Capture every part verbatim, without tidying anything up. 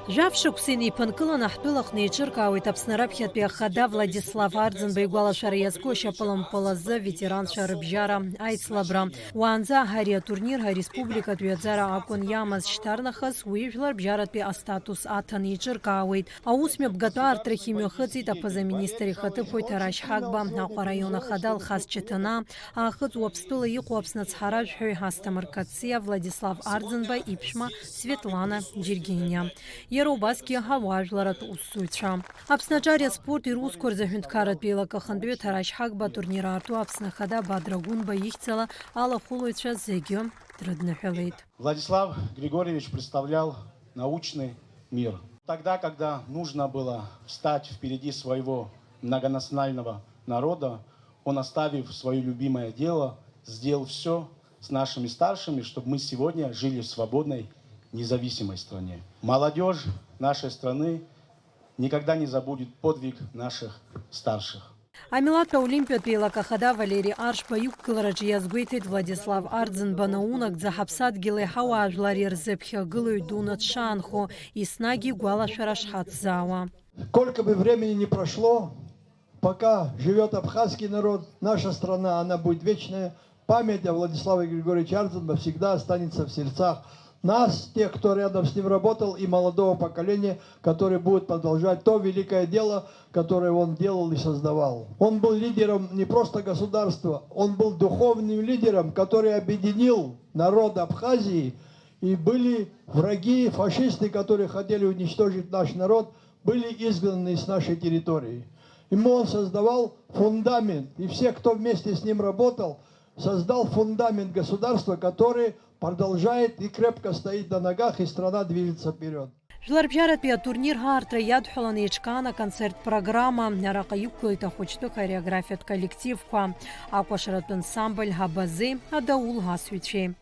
Жәаф шықәса инеиԥынкыланы ҳтәылаҟны еиҿыркаауеит Аԥсны раԥхьатәи ахада Владислав Арӡынба игәалашәара иазку ашьапылампыл азы аветеранцәа рыбжьара аицлабра. Уаанӡа ари атурнир ареспубликатә ҩаӡара акәын иамаз, шьҭарнахыс уи жәларбжьаратәи астатус аҭаны еиҿыркаауеит. Аус мҩаԥгатәы аартрахь имҩахыҵит аԥыза-министр ихаҭыԥуаҩ Ҭарашь Ҳагба, Аҟәа араион ахада Алхас Чаҭанаа, Аахыҵ Уаԥстәыла иҟоу Аԥсны ацҳаражәҳәаҩ Асҭамыр Кациа, Владислав Арӡынба иԥшәма Светлана Џьергениа, иара убасгьы ауаажәларатә усзуҩцәа. Аԥсны аҿари аспорти русқәа рзы аҳәынҭқарратә еилак ахантәаҩы Ҭарашь Ҳагба атурнир аарту Аԥсны ахада Бадра Гәынба ихьӡала алахәылаҩцәа зегьы дрыдныҳәалеит. Владислав Григорьевич представлял научный мир. Тогда, когда нужно было встать впереди своего многонационального народа, он, оставив своё любимое дело, сделал всё с нашими старшими, чтобы мы сегодня жили в свободной, независимой стране. Молодёжь нашей страны никогда не забудет подвиг наших старших. Амилаҭ аолимпиатә еилак ахада Валери Аршба иқәгылараҿы иазгәеиҭеит Владислав Арӡынба наунагӡа ҳаԥсадгьыли ҳауаажәлари рзы ԥхьагылаҩ дуны дшаанхо, еснагь игәалашәара шҳацзаауа. Сколько бы времени ни прошло, пока живёт абхазский народ, наша страна, она будет вечная. Память о Владиславе Григорьевиче Арзанбе всегда останется в сердцах нас, тех, кто рядом с ним работал, и молодого поколения, которое будет продолжать то великое дело, которое он делал и создавал. Он был лидером не просто государства, он был духовным лидером, который объединил народ Абхазии, и были враги, фашисты, которые хотели уничтожить наш народ, были изгнаны с нашей территории. Ему он создавал фундамент, и все, кто вместе с ним работал, создал фундамент государства, который продолжает и крепко стоит на ногах, и страна движется вперёд. Жәларбжьаратәи атурнир аартра иадҳәаланы еиҿкаан аконцерттә программа. Араҟа иқәгылеит ахәыҷтәы хореографиатә коллективқәа, акәашаратә ансамбль Абазеи Адаул асҩцәеи.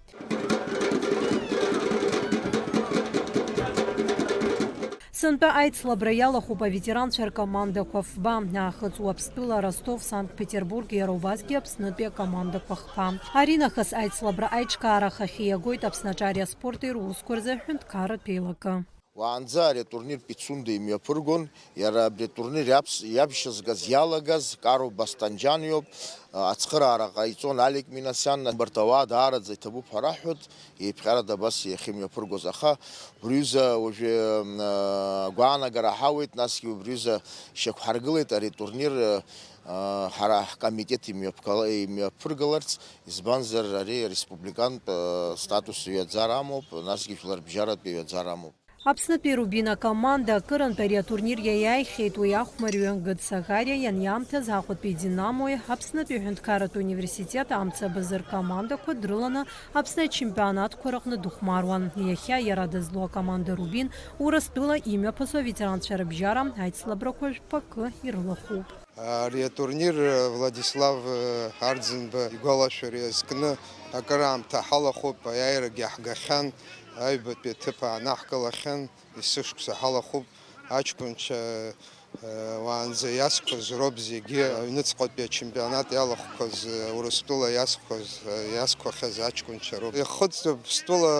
Сынтәа аицлабра иалахәуп аветеранцәа ркомандақәа фба, Аахыҵ Уаԥстәыла, Ростов, Санкт-Петербург, иара убасгьы Аԥснытәи акомандақәа хԥа. Аринахыс аицлабра аиҿкаара ахахьы иагоит Аԥсны аҿари аспорти русқәа рзы аҳәынҭқарратә еилакы. Уаанӡа ари атурнир Пицунда имҩаԥыргон, иара абри атурнир иаԥс-, иаԥшьызгаз, иалагаз Каро Басҭанџьан иоуп, ацхыраара ҟаиҵон Алик Минасиан, абарҭ ауаа даараӡа иҭабуп ҳәа раҳҳәоит, еиԥҟьарада абас иахьымҩаԥыргоз, аха убри аҩыза уажәы, м, агәаанагара ҳауеит, насгьы убри аҩыза шьақәҳаргылеит ари атурнир, а, ҳара ҳкомитет имҩаԥгала-, имҩаԥыргаларц, избанзар ари ареспубликантә, а, статус ҩаӡара амоуп, насгьы жәларбжьаратәи ҩаӡара амоуп. Аԥснытәи Рубин акоманда акырынтә ари атурнир иаиааихьеит, уи ахәмарҩы Гыд Саӷариа ианиаамҭаз Аҟәатәи Динамои Аԥснытәи аҳәынҭқарратә университет амцабзы ркомандақәа дрыланы Аԥсны ачемпионатқәа рҟны дыхәмаруан. Иахьа иара дызлоу акоманда Рубин Урыстәыла имҩаԥысуа аветеранцәа рыбжьара аицлабрақәа жәпакы ирылахәуп. Ари атурнир Владислав Арӡынба игәалашәара иазкны акыраамҭа ҳалахәуп, аиааирагьы ҳгахьан, аҩбатәи аҭыԥ аанаҳкылахьан, есышықәса ҳалахәуп, аҷкәынцәа, уаанӡа иазқәаз роуп зегьы, аҩныҵҟатәи ачемпионат иалахәқәаз, Урыстәыла иазқәаз, иазқәахьаз аҷкәынцәа роуп. Ихыҵ-, Урыстәыла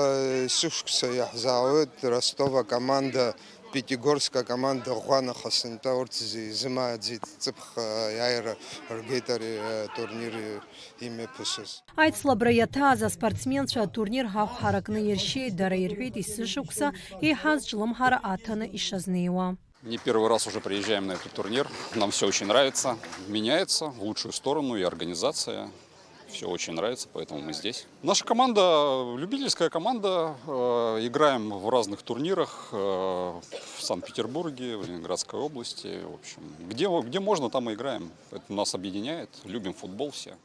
есышықәса иаҳзаауеит Ростов акоманда, Пятигорск акоманда ӷәӷәан, аха сынтәа урҭ зи-, изымааӡеит, ҵыԥх, аиааира ргеит ари атурнир имҩаԥысыз. Аицлабра иаҭааз аспортсменцәа атурнир ахә ҳаракны иршьеит, дара ирҳәеит, есышықәса еиҳа азҿлымҳара аҭаны ишазнеиуа. Не первый раз уже приезжаем на этот турнир. Нам всё очень нравится. Меняется в лучшую сторону и организация. Всё очень нравится, поэтому мы здесь. Наша команда, любительская команда. Э, играем в разных турнирах, э, в Санкт-Петербурге, в Ленинградской области. В общем, где, где можно, там и играем. Это нас объединяет. Любим футбол все.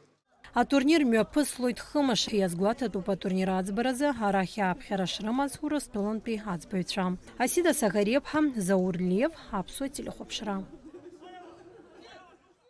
Атурнир мҩаԥыслоит хымш, иазгәаҭатәуп атурнир аӡбаразы арахь ааԥхьара шрымаз Урыстәылантәи аӡбаҩцәа. Асида Саӷариаԥҳа, Заур Лев, Аԥсуа телехәаԥшра.